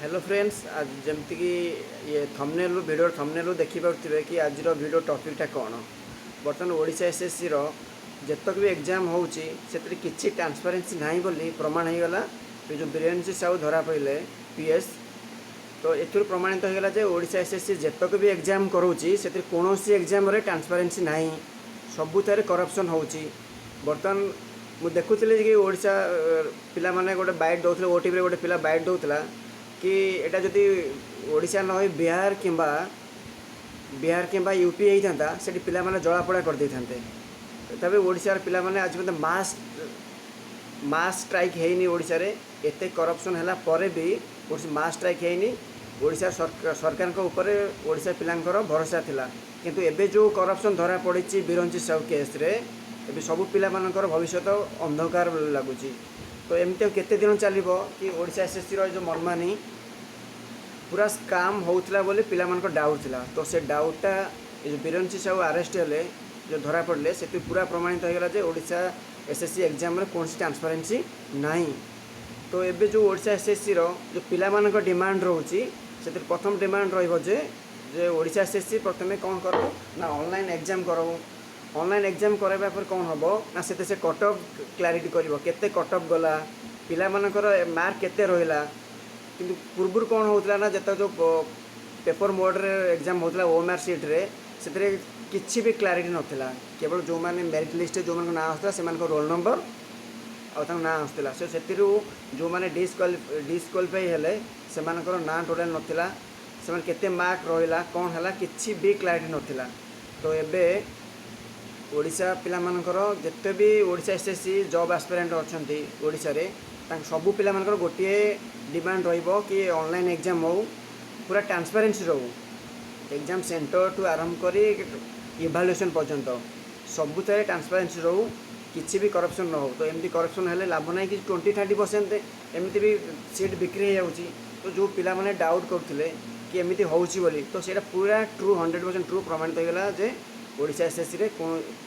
Hello friends, ଯେମିତିକି ଇଏ ଥମ୍ବନେଲ୍ରୁ, ଭିଡ଼ିଓର ଥମ୍ବନେଲ୍ରୁ ଦେଖିପାରୁଥିବେ କି ଆଜିର ଭିଡ଼ିଓ ଟପିକ୍ଟା କ'ଣ। ବର୍ତ୍ତମାନ ଓଡ଼ିଶା ଏସ୍ଏସ୍ସିର ଯେତକ ବି ଏକ୍ଜାମ୍ ହେଉଛି, ସେଥିରେ କିଛି ଟ୍ରାନ୍ସପାରେନ୍ସି ନାହିଁ ବୋଲି ପ୍ରମାଣ ହେଇଗଲା। ଏ ଯେଉଁ ବିରଞ୍ଚି ସାହୁ ଧରା ପଡ଼ିଲେ ପିଏସ୍, ତ ଏଥିରୁ ପ୍ରମାଣିତ ହେଇଗଲା ଯେ ଓଡ଼ିଶା ଏସ୍ଏସ୍ସି ଯେତକ ବି ଏକ୍ଜାମ୍ କରାଉଛି, ସେଥିରେ କୌଣସି ଏକ୍ଜାମ୍ରେ ଟ୍ରାନ୍ସପାରେନ୍ସି ନାହିଁ, ସବୁଥିରେ କରପ୍ସନ୍ ହେଉଛି। ବର୍ତ୍ତମାନ ମୁଁ ଦେଖୁଥିଲି କି ଓଡ଼ିଶା ପିଲାମାନେ ଗୋଟେ ବାଇଟ୍ ଦେଉଥିଲେ, ଓଟିଭିରେ ଗୋଟେ ପିଲା ବାଇଟ୍ ଦେଉଥିଲା କି ଏଇଟା ଯଦି ଓଡ଼ିଶା ନ ହୋଇ ବିହାର କିମ୍ବା ୟୁପି ହେଇଥାନ୍ତା, ସେଠି ପିଲାମାନେ ଜଳାପୋଡ଼ା କରିଦେଇଥାନ୍ତେ। ତଥାପି ଓଡ଼ିଶାର ପିଲାମାନେ ଆଜି ପର୍ଯ୍ୟନ୍ତ ମାସ୍ ଷ୍ଟ୍ରାଇକ୍ ହେଇନି। ଓଡ଼ିଶାରେ ଏତେ କରପ୍ସନ୍ ହେଲା ପରେ ବି କୌଣସି ମାସ୍ ଷ୍ଟ୍ରାଇକ୍ ହେଇନି। ଓଡ଼ିଶା ସରକାରଙ୍କ ଉପରେ ଓଡ଼ିଶା ପିଲାଙ୍କର ଭରସା ଥିଲା, କିନ୍ତୁ ଏବେ ଯେଉଁ କରପ୍ସନ୍ ଧରା ପଡ଼ିଛି ବିରଞ୍ଚି ସାହୁ କେସ୍ରେ, ଏବେ ସବୁ ପିଲାମାନଙ୍କର ଭବିଷ୍ୟତ ଅନ୍ଧକାର ଲାଗୁଛି। ତ ଏମିତି ଆଉ କେତେ ଦିନ ଚାଲିବ କି ଓଡ଼ିଶା ଏସ୍ଏସ୍ସିର ଯେଉଁ ମନମାନି, ପୁରା ସ୍କାମ୍ ହେଉଥିଲା ବୋଲି ପିଲାମାନଙ୍କ ଡାଉଟ୍ ଥିଲା, ତ ସେ ଡାଉଟ୍ଟା ଏ ଯେଉଁ ବିରଞ୍ଚି ସାହୁ ଆରେଷ୍ଟ ହେଲେ, ଯେଉଁ ଧରା ପଡ଼ିଲେ, ସେଥିରୁ ପୁରା ପ୍ରମାଣିତ ହେଇଗଲା ଯେ ଓଡ଼ିଶା ଏସ୍ଏସ୍ସି ଏକ୍ଜାମ୍ରେ କୌଣସି ଟ୍ରାନ୍ସପାରେନ୍ସି ନାହିଁ। ତ ଏବେ ଯେଉଁ ଓଡ଼ିଶା ଏସ୍ଏସ୍ସିର ଯେଉଁ ପିଲାମାନଙ୍କ ଡିମାଣ୍ଡ ରହୁଛି, ସେଥିରେ ପ୍ରଥମ ଡିମାଣ୍ଡ ରହିବ ଯେ ଓଡ଼ିଶା ଏସ୍ଏସ୍ସି ପ୍ରଥମେ କ'ଣ କରୁ ନା ଅନଲାଇନ୍ ଏକ୍ଜାମ୍ କରାଉ। ଅନଲାଇନ୍ ଏକ୍ଜାମ୍ କରାଇବା ପରେ କ'ଣ ହେବ ନା ସେଥିରେ ସେ କଟ୍ ଅଫ୍ କ୍ଲାରିଟି କରିବ, କେତେ କଟ୍ ଅଫ୍ ଗଲା, ପିଲାମାନଙ୍କର ମାର୍କ କେତେ ରହିଲା। କିନ୍ତୁ ପୂର୍ବରୁ କ'ଣ ହେଉଥିଲା ନା ଯେତେବେଳେ ଯେଉଁ ପେପର୍ ମୋଡ଼୍ରେ ଏକ୍ଜାମ୍ ହେଉଥିଲା, ଓଏମ୍ଆର୍ ସିଟ୍ରେ, ସେଥିରେ କିଛି ବି କ୍ଲାରିଟି ନଥିଲା। କେବଳ ଯେଉଁମାନେ ମେରିଟ୍ ଲିଷ୍ଟରେ ଯେଉଁମାନଙ୍କ ନାଁ ଆସୁଥିଲା, ସେମାନଙ୍କ ରୋଲ୍ ନମ୍ବର ଆଉ ତାଙ୍କ ନାଁ ଆସୁଥିଲା। ସେ ସେଥିରୁ ଯେଉଁମାନେ ଡିସ୍କ୍ୱାଲିଫାଇ ହେଲେ, ସେମାନଙ୍କର ନାଁ ଟୋଟାଲ୍ ନଥିଲା। ସେମାନେ କେତେ ମାର୍କ ରହିଲା, କ'ଣ ହେଲା, କିଛି ବି କ୍ଲାରିଟି ନଥିଲା। ତ ଏବେ ଓଡ଼ିଶା ପିଲାମାନଙ୍କର, ଯେତେ ବି ଓଡ଼ିଶା ଏସ୍ଏସ୍ସି ଜବ୍ ଆସ୍ପିରାଣ୍ଟ ଅଛନ୍ତି ଓଡ଼ିଶାରେ, ତାଙ୍କ ସବୁ ପିଲାମାନଙ୍କର ଗୋଟିଏ ଡିମାଣ୍ଡ ରହିବ କି ଅନଲାଇନ୍ ଏକ୍ଜାମ୍ ହେଉ, ପୁରା ଟ୍ରାନ୍ସପାରେନ୍ସି ରହୁ। ଏକ୍ଜାମ୍ ସେଣ୍ଟରଠୁ ଆରମ୍ଭ କରି ଇଭାଲୁଏସନ୍ ପର୍ଯ୍ୟନ୍ତ ସବୁଥିରେ ଟ୍ରାନ୍ସପାରେନ୍ସି ରହୁ, କିଛି ବି କରପ୍ସନ୍ ନ ହେଉ। ତ ଏମିତି କରପ୍ସନ୍ ହେଲେ ଲାଭ ନାହିଁ କି 20-30% ଏମିତି ବି ସିଟ୍ ବିକ୍ରି ହେଇଯାଉଛି। ତ ଯେଉଁ ପିଲାମାନେ ଡାଉଟ୍ କରୁଥିଲେ କି ଏମିତି ହେଉଛି ବୋଲି, ତ ସେଇଟା ପୁରା ଟ୍ରୁ, 100% ଟ୍ରୁ ପ୍ରମାଣିତ ହେଇଗଲା ଯେ ଓଡ଼ିଶା ଏସ୍ଏସ୍ସିରେ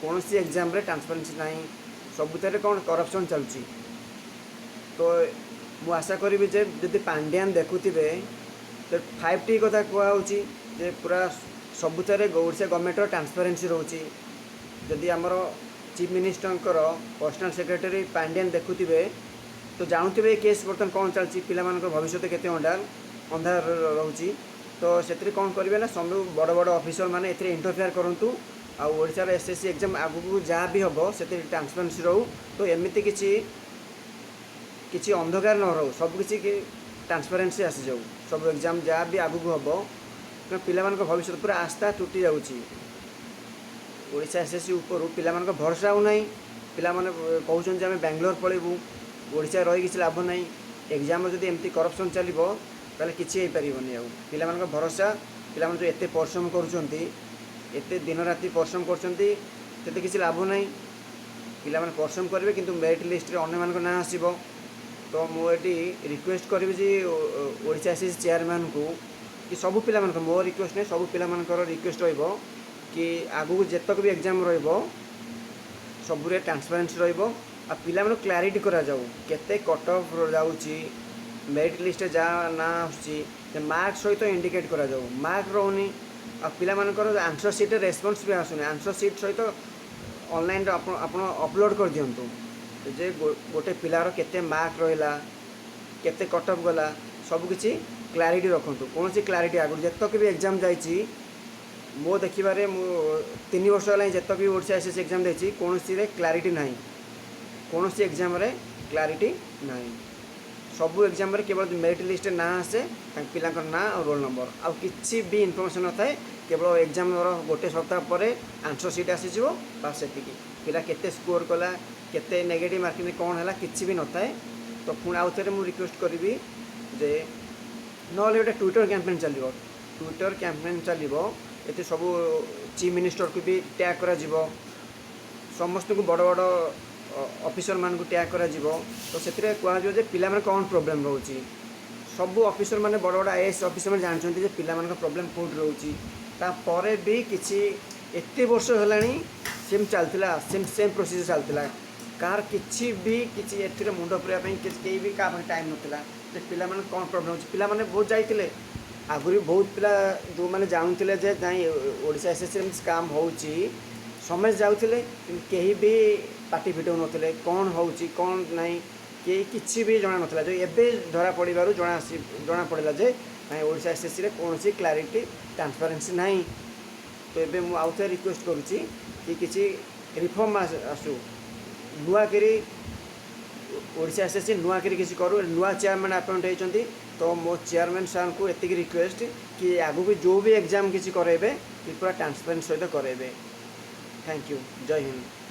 କୌଣସି ଏକ୍ଜାମ୍ରେ ଟ୍ରାନ୍ସପାରେନ୍ସି ନାହିଁ, ସବୁଥିରେ କ'ଣ କରପ୍ସନ୍ ଚାଲୁଛି। ତ ମୁଁ ଆଶା କରିବି ଯେ ଯଦି ପାଣ୍ଡିଆନ ଦେଖୁଥିବେ, ତ 5ଟି କଥା କୁହାହେଉଛି ଯେ ପୁରା ସବୁଥିରେ ଓଡ଼ିଶା ଗଭର୍ଣ୍ଣମେଣ୍ଟର ଟ୍ରାନ୍ସପାରେନ୍ସି ରହୁଛି। ଯଦି ଆମର ଚିଫ୍ ମିନିଷ୍ଟରଙ୍କର ପର୍ସନାଲ୍ ସେକ୍ରେଟାରୀ ପାଣ୍ଡିଆନ ଦେଖୁଥିବେ, ତ ଜାଣୁଥିବେ ଏ କେସ୍ ବର୍ତ୍ତମାନ କ'ଣ ଚାଲିଛି, ପିଲାମାନଙ୍କର ଭବିଷ୍ୟତ କେତେ ଅନ୍ଧାର ରହୁଛି। ତ ସେଥିରେ କ'ଣ କରିବେ ନା ସବୁ ବଡ଼ ବଡ଼ ଅଫିସର ମାନେ ଏଥିରେ ଇଣ୍ଟରଫେୟାର କରନ୍ତୁ ଆଉ ଓଡ଼ିଶାର ଏସ୍ଏସ୍ସି ଏକ୍ଜାମ୍ ଆଗକୁ ଯାହା ବି ହେବ, ସେଥିରେ ଟ୍ରାନ୍ସପାରେନ୍ସି ରହୁ। ତ ଏମିତି କିଛି କିଛି ଅନ୍ଧକାର ନ ରହୁ, ସବୁ କିଛି ଟ୍ରାନ୍ସପାରେନ୍ସି ଆସିଯାଉ ସବୁ ଏକ୍ଜାମ୍ ଯାହା ବି ଆଗକୁ ହେବ। କାରଣ ପିଲାମାନଙ୍କ ଭବିଷ୍ୟତ ପୁରା ଆସ୍ଥା ତୁଟି ଯାଉଛି। ଓଡ଼ିଶା ଏସ୍ଏସ୍ସି ଉପରୁ ପିଲାମାନଙ୍କ ଭରସା ଆଉ ନାହିଁ। ପିଲାମାନେ କହୁଛନ୍ତି ଯେ ଆମେ ବାଙ୍ଗଲୋର ପଳେଇବୁ, ଓଡ଼ିଶାରେ ରହି କିଛି ଲାଭ ନାହିଁ। ଏକ୍ଜାମ୍ରେ ଯଦି ଏମିତି କରପ୍ସନ୍ ଚାଲିବ, ତାହେଲେ କିଛି ହେଇପାରିବନି ଆଉ। ପିଲାମାନଙ୍କ ଭରସା, ପିଲାମାନେ ଯେଉଁ ଏତେ ପରିଶ୍ରମ କରୁଛନ୍ତି, ଏତେ ଦିନ ରାତି ପରିଶ୍ରମ କରୁଛନ୍ତି, ସେତେ କିଛି ଲାଭ ନାହିଁ। ପିଲାମାନେ ପରିଶ୍ରମ କରିବେ, କିନ୍ତୁ ମେରିଟ୍ ଲିଷ୍ଟରେ ଅନ୍ୟମାନଙ୍କ ନାଁ ଆସିବ। ତ ମୁଁ ଏଠି ରିକ୍ୱେଷ୍ଟ କରିବି ଯେ ଓଡ଼ିଶା ଏସ୍ଏସ୍ସି ଚେୟାରମ୍ୟାନ୍କୁ କି ସବୁ ପିଲାମାନଙ୍କ, ମୋ ରିକ୍ୱେଷ୍ଟ ନାହିଁ, ସବୁ ପିଲାମାନଙ୍କର ରିକ୍ୱେଷ୍ଟ ରହିବ କି ଆଗକୁ ଯେତକ ବି ଏକ୍ଜାମ୍ ରହିବ, ସବୁରେ ଟ୍ରାନ୍ସପାରେନ୍ସି ରହିବ ଆଉ ପିଲାମାନଙ୍କୁ କ୍ଲାରିଟି କରାଯାଉ, କେତେ କଟ୍ ଅଫ୍ ଯାଉଛି, ମେରିଟ୍ ଲିଷ୍ଟରେ ଯାହା ନାଁ ଆସୁଛି, ସେ ମାର୍କ ସହିତ ଇଣ୍ଡିକେଟ୍ କରାଯାଉ। ମାର୍କ ରହୁନି ଆଉ ପିଲାମାନଙ୍କର ଆନ୍ସର୍ ସିଟ୍ରେ ରେସ୍ପନ୍ସ ବି ଆସୁନି। ଆନ୍ସର୍ ସିଟ୍ ସହିତ ଅନଲାଇନ୍ରେ ଆପଣ ଅପଲୋଡ଼ କରିଦିଅନ୍ତୁ ଯେ ଗୋଟେ ପିଲାର କେତେ ମାର୍କ ରହିଲା, କେତେ କଟ୍ ଅଫ୍ ଗଲା, ସବୁକିଛି କ୍ଲାରିଟି ରଖନ୍ତୁ। କୌଣସି କ୍ଲାରିଟି ଆଗରୁ ଯେତକ ବି ଏକ୍ଜାମ୍ ଯାଇଛି, ମୋ ଦେଖିବାରେ, ମୁଁ 3 ବର୍ଷ ହେଲାଣି ଯେତକ ବି ଓଡ଼ିଶା ଏସ୍ଏସ୍ସି ଏକ୍ଜାମ୍ ଦେଇଛି, କୌଣସିରେ କ୍ଲାରିଟି ନାହିଁ। କୌଣସି ଏକ୍ଜାମ୍ରେ କ୍ଲାରିଟି ନାହିଁ। ସବୁ ଏକ୍ଜାମ୍ରେ କେବଳ ମେରିଟ୍ ଲିଷ୍ଟରେ ନାଁ ଆସେ, ତାଙ୍କ ପିଲାଙ୍କ ନାଁ ଆଉ ରୋଲ୍ ନମ୍ବର, ଆଉ କିଛି ବି ଇନଫର୍ମେସନ୍ ନଥାଏ। କେବଳ ଏକ୍ଜାମ୍ର ଗୋଟେ ସପ୍ତାହ ପରେ ଆନ୍ସର୍ ସିଟ୍ ଆସିଯିବ, ବାସ୍ ସେତିକି। ପିଲା କେତେ ସ୍କୋର୍ କଲା, କେତେ ନେଗେଟିଭ୍ ମାର୍କିଂ, କ'ଣ ହେଲା, କିଛି ବି ନଥାଏ। ତ ପୁଣି ଆଉ ଥରେ ମୁଁ ରିକ୍ୱେଷ୍ଟ କରିବି ଯେ ନହେଲେ ଗୋଟେ ଟ୍ୱିଟର୍ କ୍ୟାମ୍ପେନ୍ ଚାଲିବ। ଟ୍ୱିଟର୍ କ୍ୟାମ୍ପେନ୍ ଚାଲିବ, ଏଥିରେ ସବୁ ଚିଫ୍ ମିନିଷ୍ଟରକୁ ବି ଟ୍ୟାଗ୍ କରାଯିବ, ସମସ୍ତଙ୍କୁ, ବଡ଼ ବଡ଼ ଅଫିସରମାନଙ୍କୁ ଟ୍ୟାଗ୍ କରାଯିବ। ତ ସେଥିରେ କୁହାଯିବ ଯେ ପିଲାମାନେ କ'ଣ ପ୍ରୋବ୍ଲେମ୍ ରହୁଛି। ସବୁ ଅଫିସର ମାନେ, ବଡ଼ ବଡ଼ ଆଇଏଏସ୍ ଅଫିସର ମାନେ ଜାଣିଛନ୍ତି ଯେ ପିଲାମାନଙ୍କ ପ୍ରୋବ୍ଲେମ୍ କେଉଁଠି ରହୁଛି। ତାପରେ ବି କିଛି ଏତେ ବର୍ଷ ହେଲାଣି ସେମ୍ ଚାଲିଥିଲା, ସେମ୍ ସେମ୍ ପ୍ରୋସିଜର୍ ଚାଲିଥିଲା। କାହାର କିଛି ବି କିଛି ଏଥିରେ ମୁଣ୍ଡ ପୁରାଇବା ପାଇଁ କିଛି କେହି ବି କାହା ପାଖରେ ଟାଇମ୍ ନଥିଲା। ଯେ ପିଲାମାନେ କ'ଣ ପ୍ରୋବ୍ଲେମ୍ ହେଉଛି। ପିଲାମାନେ ବହୁତ ଯାଇଥିଲେ ଆଗରୁ ବି, ବହୁତ ପିଲା ଯେଉଁମାନେ ଜାଣୁଥିଲେ ଯେ ନାଇଁ, ଓଡ଼ିଶା ଏସ୍ଏସ୍ସିରେ ଏମିତି ସ୍କାମ୍ ହେଉଛି, ସମସ୍ତେ ଯାଉଥିଲେ। କିନ୍ତୁ କେହି ବି ପାଟି ଫିଟାଉନଥିଲେ, କ'ଣ ହେଉଛି କ'ଣ ନାହିଁ, କେହି କିଛି ବି ଜଣା ନଥିଲା। ଯେ ଏବେ ଧରା ପଡ଼ିବାରୁ ଜଣା ପଡ଼ିଲା ଯେ ନାଇଁ, ଓଡ଼ିଶା ଏସ୍ଏସ୍ସିରେ କୌଣସି କ୍ଲାରିଟି, ଟ୍ରାନ୍ସପାରେନ୍ସି ନାହିଁ। ତ ଏବେ ମୁଁ ଆଉ ଥରେ ରିକ୍ୱେଷ୍ଟ କରୁଛି କି କିଛି ରିଫର୍ମ ଆସୁ, ନୂଆ କରି ଓଡ଼ିଶା ଏସ୍ଏସ୍ସି ନୂଆ କରି କିଛି କରୁ। ନୂଆ ଚେୟାରମ୍ୟାନ୍ ଆପଏଣ୍ଟ ହେଇଛନ୍ତି, ତ ମୋ ଚେୟାରମ୍ୟାନ୍ ସାର୍ଙ୍କୁ ଏତିକି ରିକ୍ୱେଷ୍ଟ କି ଆଗକୁ ଯେଉଁ ବି ଏକ୍ଜାମ୍ କିଛି କରାଇବେ କି ପୁରା ଟ୍ରାନ୍ସପାରେନ୍ସି ସହିତ କରାଇବେ। Thank you, Jay Hind.